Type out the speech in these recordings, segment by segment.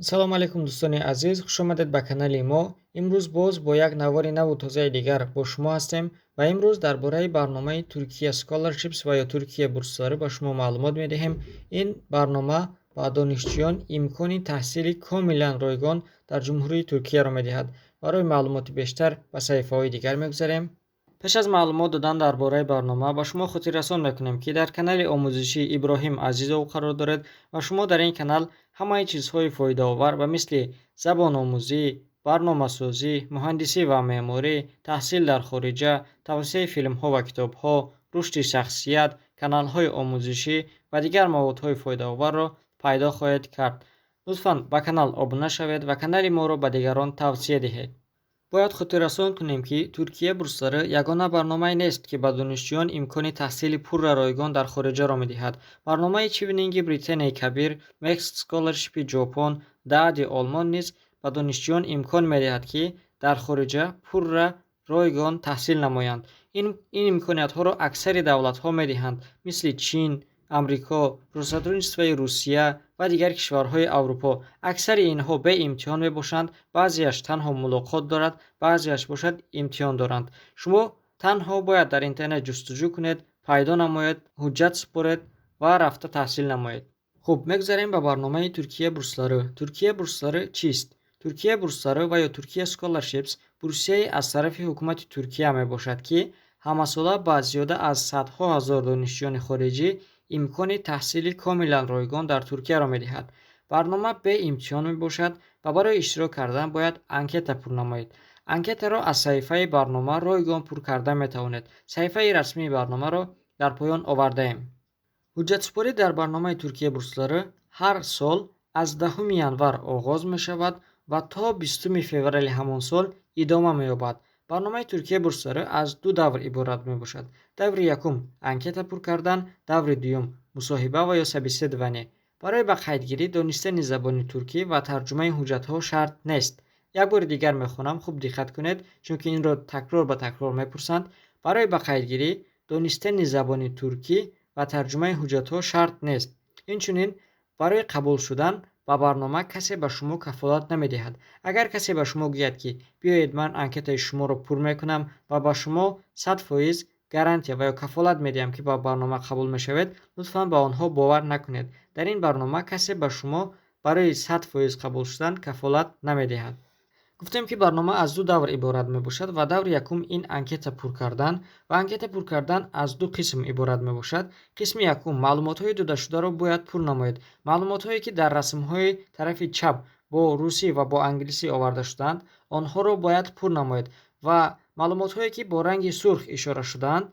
Салом алейкум, дӯстони азиз, хушомадед ба канали мо. Имрӯз боз бо як навори наву тозаи дигар бо шумо ҳастем ва имрӯз дар бораи барномаи Туркия Scholarships ва ё Туркия бурслары ба шумо маълумот медиҳем. Ин барнома ба донишҷӯён имкони таҳсили комилан ройгон дар Ҷумҳурии Туркияро медиҳад. Барои маълумоти бештар ба саҳифаҳои дигар мегузарем. Пеш аз маълумот додан дар бораи барнома ба шумо хотиррасон мекунем, ки дар канали омӯзишии Иброҳим Азизов қарор доред ва шумо дар ин канал ҳамаи чизҳои фоидаовар ба мисли забономӯзӣ, барномасозӣ, муҳандисӣ ва меъморӣ, таҳсил дар хориҷа, тавсияи филмҳо ва китобҳо, рушди шахсият, каналҳои омӯзишӣ ва дигар маводҳои фоидаоварро пайдо хоҳед кард. Лутфан ба канал обуна шавед ва канали моро ба дигарон тавсия диҳед. Бояд хотиррасон кунем, ки Туркия бурслары ягона барномае нест, ки ба донишҷӯён имкони таҳсили пурра ройгон дар хориҷаро медиҳад. Барномаи Чивнинги Британияи Кабир, Mext Scholarship Ҷопон, Даади Олмон низ ба донишҷӯён имкон медиҳад, ки дар хориҷа пурра ройгон таҳсил намоянд. Ин имкониятҳоро аксари давлатҳо медиҳанд, мисли Чин, Амрико, Россотрудничествои Русия ва дигар кишварҳои Аврупо. Аксари инҳо беимтиҳон мебошанд, баъзеаш танҳо мулоқот дорад, баъзеаш бошад, имтиҳон доранд. Шумо танҳо бояд дар интернет ҷустуҷӯ кунед, пайдо намоед, ҳуҷҷат супоред ва рафта таҳсил намоед. Хуб, мегузарем ба барномаи Туркия бурслары. Туркия бурслары чист? Туркия бурслары ва ё Туркия Scholarships бурсияе аз тарафи ҳукумати Туркия мебошад, ки ҳамасола ба зиёда аз садҳо ҳазор донишҷӯёни хориҷӣ имкони таҳсили комилан ройгон дар Туркияро медиҳад. Барнома беимтиҳон мебошад ва барои иштирок кардан бояд анкета пур намоед. Анкетаро аз саҳифаи барнома ройгон пур карда метавонед. Саҳифаи расмии барномаро дар поён овардаем. Ҳуҷҷатсупорӣ дар барномаи Туркия бурслары ҳар сол аз 10 январ оғоз мешавад ва то 20 феврали ҳамон сол идома меёбад. Барномаи Туркия бурслары аз ду давр иборат мебошад. Даври якум анкета пур кардан, даври дуюм мусоҳиба ва ё собеседование. Барои ба қайдгирӣ донистани забони туркӣ ва тарҷумаи ҳуҷҷатҳо шарт нест. Як бори дигар мехонам, хуб диққат кунед, чунки инро такрор ба такрор мепурсанд. Барои ба қайдгирӣ донистани забони туркӣ ва тарҷумаи ҳуҷҷатҳо шарт нест. Инчунин барои қабул шудан ба барнома касе ба шумо кафолат намедиҳад. Агар касе ба шумо гӯяд, ки биёед, ман анкетаи шуморо пур мекунам ва ба шумо 100% гарантия ва ё кафолат медиҳам, ки ба барнома қабул мешавед, лутфан ба онҳо бовар накунед. Дар ин барнома касе ба шумо барои 100% қабул шудан кафолат намедиҳад. Гуфтем, ки барнома аз ду давр иборат мебошад ва даври якум ин анкета пур кардан ва анкета пур кардан аз ду қисм иборат мебошад. Қисми якум: маълумотҳои додашударо бояд пур намоед. Маълумотҳое, ки дар расмҳои тарафи чап бо русӣ ва бо англисӣ оварда шудаанд, онҳоро бояд пур намоед ва маълумотҳое, ки бо ранги сурх ишора шудаанд,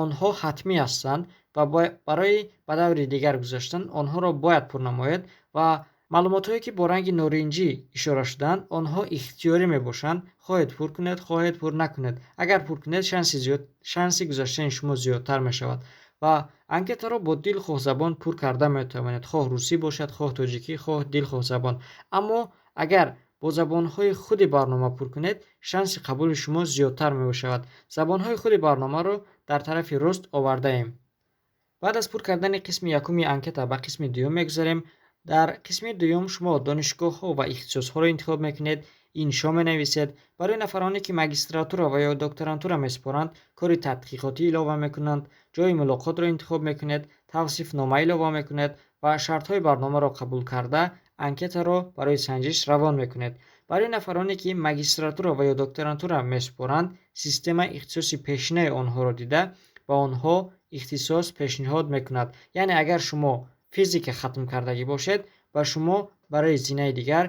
онҳо ҳатмӣ ҳастанд ва барои ба даври дигар гузаштан онҳоро бояд пур намоед ва маълумотҳое, ки бо ранги норинҷӣ ишора шудаанд, онҳо ихтиёрӣ мебошанд: хоҳед, пур кунед, хоҳед, пур накунед. Агар пур кунед, шанси гузаштани шумо зиёдтар мешавад. Ва анкетаро бо дилхоҳ забон пур карда метавонед, хоҳ русӣ бошад, хоҳ тоҷикӣ, хоҳ дилхоҳ забон. Аммо агар бо забонҳои худи барнома пур кунед, шанси қабули шумо зиёдтар мешавад. Забонҳои худи барномаро дар тарафи рост овардаем. Баъд аз пур кардани қисми якуми анкета ба қисми дуюм мегузарем. Дар қисми дуюм шумо донишгоҳҳо ва ихтисосҳоро интихоб мекунед, иншо менависед. Барои нафароне, ки магистратура ва ё докторантура месупоранд, кори тадқиқотӣ илова мекунанд, ҷойи мулоқотро интихоб мекунед, тавсифнома илова мекунед ва шартҳои барномаро қабул карда, анкетаро барои санҷиш равон мекунед. Барои нафароне, ки магистратура ва ё докторантура месупоранд, система ихтисоси пешинаи онҳоро дида, ба онҳо ихтисос пешниҳод мекунад. Яъне агар шумо физика хатм кардагӣ бошед, ба шумо барои зинаи дигар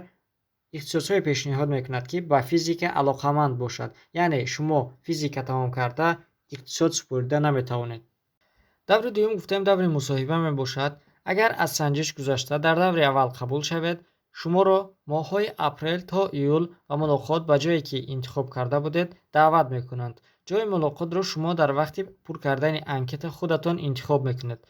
ихтисосҳое пешниҳод мекунад, ки ба физика алоқаманд бошад. Яъне шумо физика тамом карда, иқтисод супорида наметавонед. Даври дуюм, гуфтем, даври мусоҳиба мебошад. Агар аз санҷиш гузашта, дар даври аввал қабул шавед, шуморо моҳҳои апрел то июл ба мулоқот ба ҷое, ки интихоб карда будед, даъват мекунанд. Ҷойи мулоқотро шумо дар вақти пур кардани анкета худатон интихоб мекунед.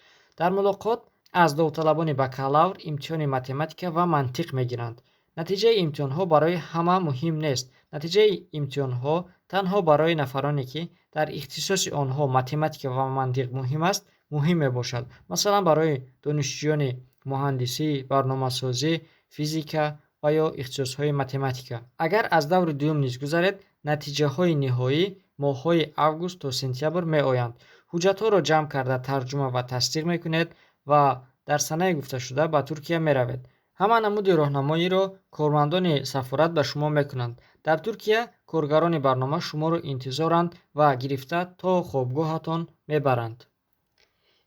Дар мулоқот аз довталабони бакалавр имтиҳони математика ва мантиқ мегиранд. Натиҷаи имтиҳонҳо барои ҳама муҳим нест. Натиҷаи имтиҳонҳо танҳо барои нафароне, ки дар ихтисоси онҳо математика ва мантиқ муҳим аст, муҳим мебошад. Масалан, барои донишҷӯёни муҳандисӣ, барномасозӣ, физика ва ё ихтисосҳои математика. Агар аз даври дуюм низ гузаред, натиҷаҳои ниҳоӣ моҳҳои август то сентябр меоянд. Ҳуҷҷатҳоро ҷамъ карда, тарҷума ва тасдиқ мекунед ва дар санаи гуфташуда ба Туркия меравед. Ҳама намуди роҳнамоиро кормандони сафорат ба шумо мекунанд. Дар Туркия коргарони барнома шуморо интизоранд ва гирифта то хобгоҳатон мебаранд.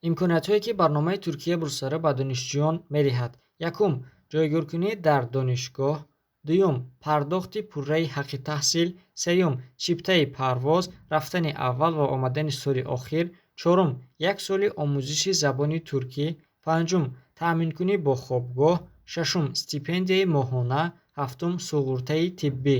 Имкониятҳое, ки барномаи Туркия Бурслары ба донишҷӯён медиҳад: якум, ҷойгиркунӣ дар донишгоҳ; дуюм, пардохти пурраи ҳаққи таҳсил; сеюм, чиптаи парвоз, рафтани аввал ва омадани соли охир; чорум, як соли омӯзиши забони туркӣ; панҷум, таъминкунӣ бо хобгоҳ; шашум, стипендияи моҳона; ҳафтум, суғуртаи тиббӣ.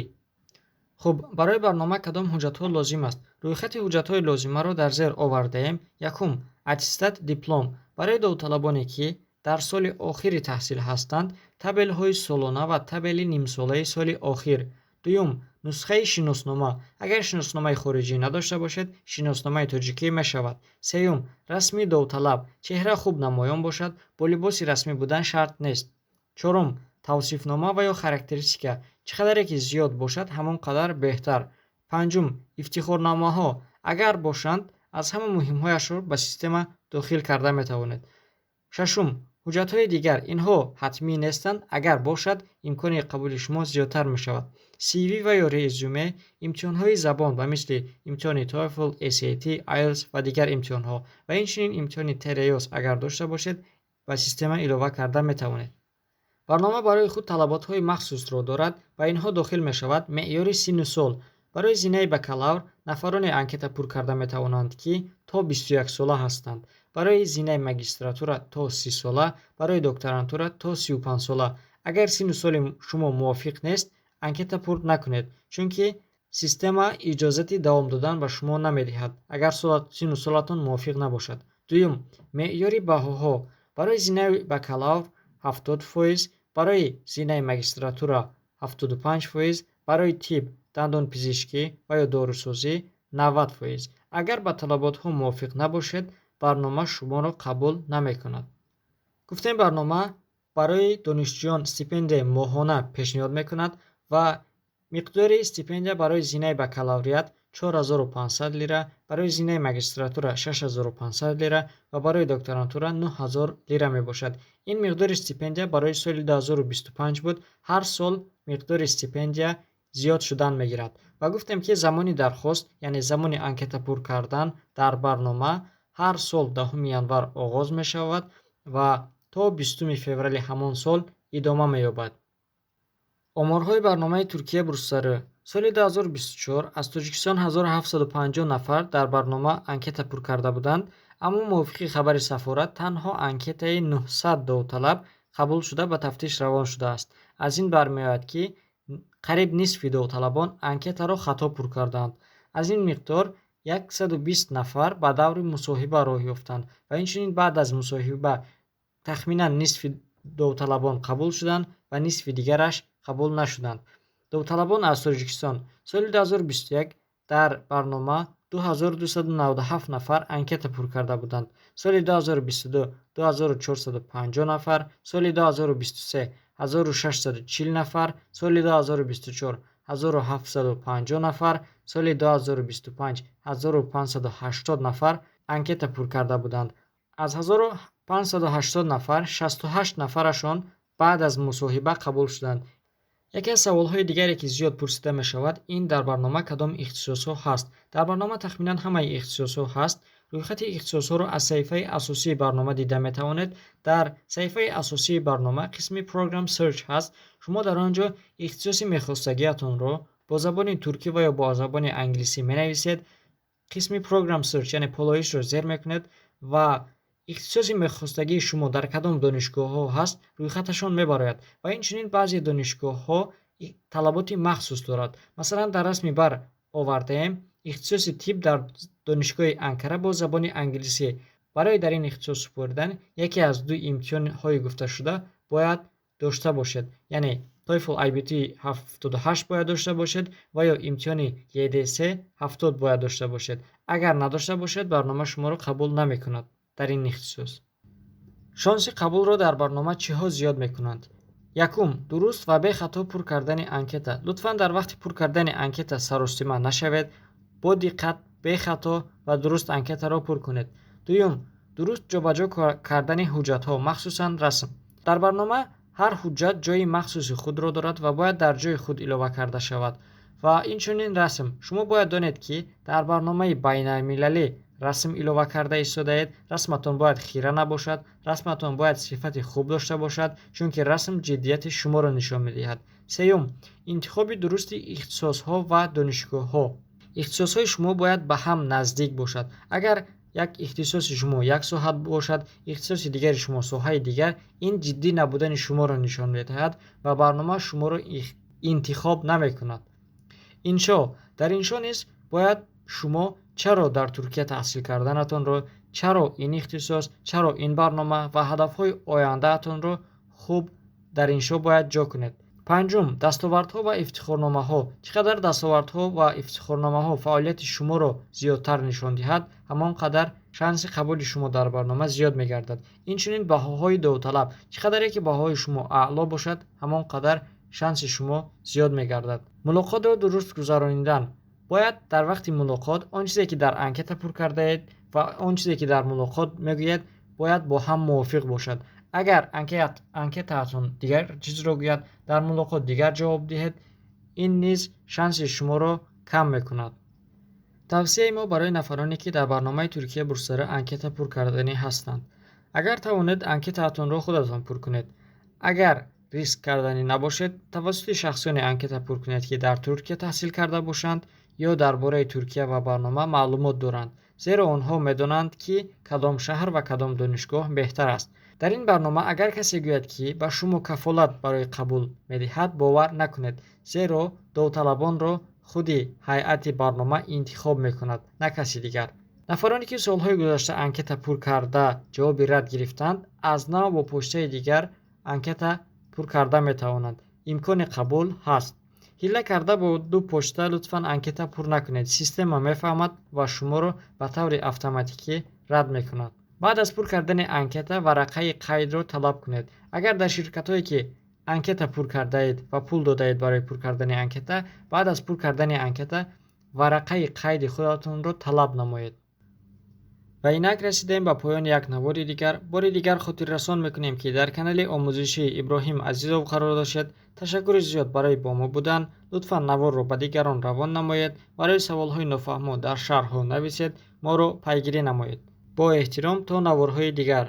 Хуб, барои барнома кадом ҳуҷҷатҳо лозим аст? Рӯйхати ҳуҷҷатҳои лозимаро дар зер овардаем. Якум, аттестат, диплом. Барои довталабоне, ки дар соли охири таҳсил ҳастанд, табелҳои солона ва табели нимсолаи соли охир. Дуюм, нусхаи шиноснома. Агар шиносномаи хориҷӣ надошта бошед, шиносномаи тоҷикӣ мешавад. Сеюм, расми довталаб. Чеҳра хуб намоён бошад, бо либоси расмӣ будан шарт нест. Чорум, тавсифнома ва ё характеристика. Чӣ қадаре ки зиёд бошад, ҳамон қадар беҳтар. Панҷум, ифтихорномаҳо. Агар бошанд, аз ҳама муҳимҳояшро ба система дохил карда метавонед. Шашум, ҳуҷҷатҳои дигар. Инҳо ҳатмӣ нестанд, агар бошад, имкони қабули шумо зиёдтар мешавад. CV ва ё резюме, имтиҳонҳои забон ба мисли имтиҳони TOEFL, SAT, IELTS ва дигар имтиҳонҳо ва инчунин имтиҳони TREOS агар дошта бошед, ба система илова карда метавонед. Барнома барои худ талаботҳои махсусро дорад. Ба инҳо дохил мешавад: меъёри синну сол. Барои зинаи бакалавр нафароне анкета пур карда метавонанд, ки то 21 сола ҳастанд, барои зинаи магистратура то 30 сола, барои докторантура то 35 сола. Агар синну соли шумо мувофиқ нест, анкета пур накунед, чунки система иҷозати давом додан ба шумо намедиҳад, агар синну солатон мувофиқ набошад. Дуюм, меъёри баҳоҳо. Барои зинаи бакалавр 70%, барои зинаи магистратура 75%, барои тиб, дандонпизишкӣ ва ё дорусозӣ 90%. Агар ба талаботҳо мувофиқ набошед, барнома шуморо қабул намекунад. Гуфтем, барнома барои донишҷӯён стипендияи моҳона пешниҳод мекунад ва миқдори стипендия барои зинаи бакалавриат 4500 лира, барои зинаи магистратура 6500 лира ва барои докторантура 9000 лира мебошад. Ин миқдори стипендия барои соли 2025 буд. Ҳар сол миқдори стипендия зиёд шудан мегирад. Ва гуфтем, ки замони дархост, яъне замони анкета пур кардан дар барнома ҳар сол 10 январ оғоз мешавад ва то 20 феврали ҳамон сол идома меёбад. Оморҳои барномаи Туркия Бурслары. Соли 2024 аз Тоҷикистон 1750 нафар дар барнома анкета пур карда буданд, аммо мувофиқи хабари сафорат танҳо анкетаи 900 довталаб қабул шуда, ба тафтиш равон шудааст. Аз ин бармеояд, ки қариб нисфи довталабон анкетаро хато пур кардаанд. Аз ин миқдор 120 нафар ба даври мусоҳиба роҳ ёфтанд ва инчунин баъд аз мусоҳиба тахминан нисфи довталабон қабул шуданд ва нисфи дигараш қабул нашуданд. Довталабон аз Тоҷикистон. Соли 2021 дар барнома 2297 нафар анкета пур карда буданд, соли 2022 2450 нафар, соли 2023 1640 нафар, соли 2024 1750 нафар, соли 2025 1580 нафар анкета пур карда буданд. Аз 1580 нафар 68 нафарашон баъд аз мусоҳиба қабул шуданд. Яке аз саволҳои дигаре, ки зиёд пурсида мешавад, ин дар барнома кадом ихтисосҳо ҳаст. Дар барнома тахминан ҳамаи ихтисосҳо ҳаст. Рӯйхати ихтисосҳоро аз саҳифаи асосии барнома дида метавонед. Дар саҳифаи асосии барнома қисми Program Search ҳаст. Шумо дар он ҷо ихтисоси мехостагиатонро бо забони туркӣ ва ё бо забони англисӣ менависед, қисми Program Search, яъне полоишро зер мекунед ва ихтисоси мехостагии шумо дар кадом донишгоҳҳо ҳаст, рӯйхаташон мебарояд. Ва инчунин баъзе донишгоҳҳо талаботи махсус дорад. Масалан, дар расми бар овардаем ихтисоси тиб дар донишгоҳи Анкара бо забони англисӣ. Барои дар ин ихтисос супоридан яке аз ду имтиҳонҳои гуфташуда бояд дошта бошед, яъне TOEFL IBT 78 бояд дошта бошед ва ё имтиҳони YDS 70 бояд дошта бошед. Агар надошта бошед, барнома шуморо қабул намекунад дар ин ихтисос. Шонси қабулро дар барнома чиҳо зиёд мекунанд? Якум, дуруст ва бехато пур кардани анкета. Лутфан дар вақти пур кардани анкета саросима нашавед, бо диққат, бехато ва дуруст анкетаро пур кунед. Дуюм, дуруст ҷобаҷо кардани ҳуҷҷатҳо, махсусан расм. Дар барнома ҳар ҳуҷҷат ҷойи махсуси худро дорад ва бояд дар ҷои худ илова карда шавад. Ва инчунин расм. Шумо бояд донед, ки дар барномаи байналмилалӣ расм илова карда истодаед. Расматон бояд хира набошад, расматон бояд сифати хуб дошта бошад, чунки расм ҷиддияти шуморо нишон медиҳад. Сеюм, интихоби дурусти ихтисосҳо ва донишгоҳҳо. Ихтисосҳои шумо бояд ба ҳам наздик бошад. Агар як ихтисоси шумо як соҳа бошад, ихтисоси дигари шумо соҳаи дигар, ин ҷиддӣ набудани шуморо нишон медиҳад ва барнома шуморо интихоб намекунад. Иншо. Дар иншо низ бояд шумо чаро дар Туркия таҳсил карданатонро, чаро ин ихтисос, чаро ин барнома ва ҳадафҳои ояндаатонро хуб дар иншо бояд ҷо кунед. Панҷум, дастовардҳо ва ифтихорномаҳо. Чӣ қадар дастовардҳо ва ифтихорномаҳо фаъолияти шуморо зиёдтар нишон диҳад, ҳамон қадар шанси қабули шумо дар барнома зиёд мегардад. Инчунин баҳоҳои довталаб. Чӣ қадаре ки баҳои шумо аъло бошад, ҳамон қадар шанси шумо зиёд мегардад. Мулоқотро дуруст гузаронидан. Бояд дар вақти мулоқот он чизе ки дар анкета пур кардаед ва он чизе ки дар мулоқот мегӯяд, бояд бо ҳам мувофиқ бошад. Агар анкетаатон дигар чизро гӯяд, дар мулоқот дигар ҷавоб диҳед, ин низ шанси шуморо кам мекунад. Тавсияи мо барои нафароне ки дар барномаи Туркия бурсара анкета пур карданӣ ҳастанд. Агар тавонед, анкетаатонро худатон пур кунед. Агар риск карданӣ набошед, тавассути шахсоне анкета пур кунед, ки дар Туркия таҳсил карда бошанд ё дар бораи Туркия ва барнома маълумот доранд, зеро онҳо медонанд, ки кадом шаҳр ва кадом донишгоҳ беҳтар аст. Дар ин барнома агар касе гӯяд, ки ба шумо кафолат барои қабул медиҳад, бовар накунед, зеро довталабонро худи ҳайати барнома интихоб мекунад, на каси дигар. Нафароне ки солҳои гузашта анкета пур карда ҷавоби рад гирифтанд, аз нав бо почтаи дигар анкета пур карда метавонанд. Имкони қабул ҳаст. Ҳила карда бо ду почта лутфан анкета пур накунед. Система мефаҳмад ва шуморо ба таври автоматикӣ рад мекунад. Баъд аз пур кардани анкета варақаи қайдро талаб кунед. Агар дар ширкатҳое ки анкета пур кардаед ва пул додаед барои пур кардани анкета, баъд аз пур кардани анкета варақаи қайди худатонро талаб намоед. Ва инак расидем ба поёни як навори дигар. Бори дигар хотиррасон мекунем, ки дар канали омӯзишии Иброҳим Азизов қарор доштед. Ташаккури зиёд барои бо мо будан. Лутфан наворро ба дигарон равон намоед. Барои саволҳои нофаҳмо дар шарҳҳо нависед. Моро пайгирӣ намоед. Бо эҳтиром то наворҳои дигар.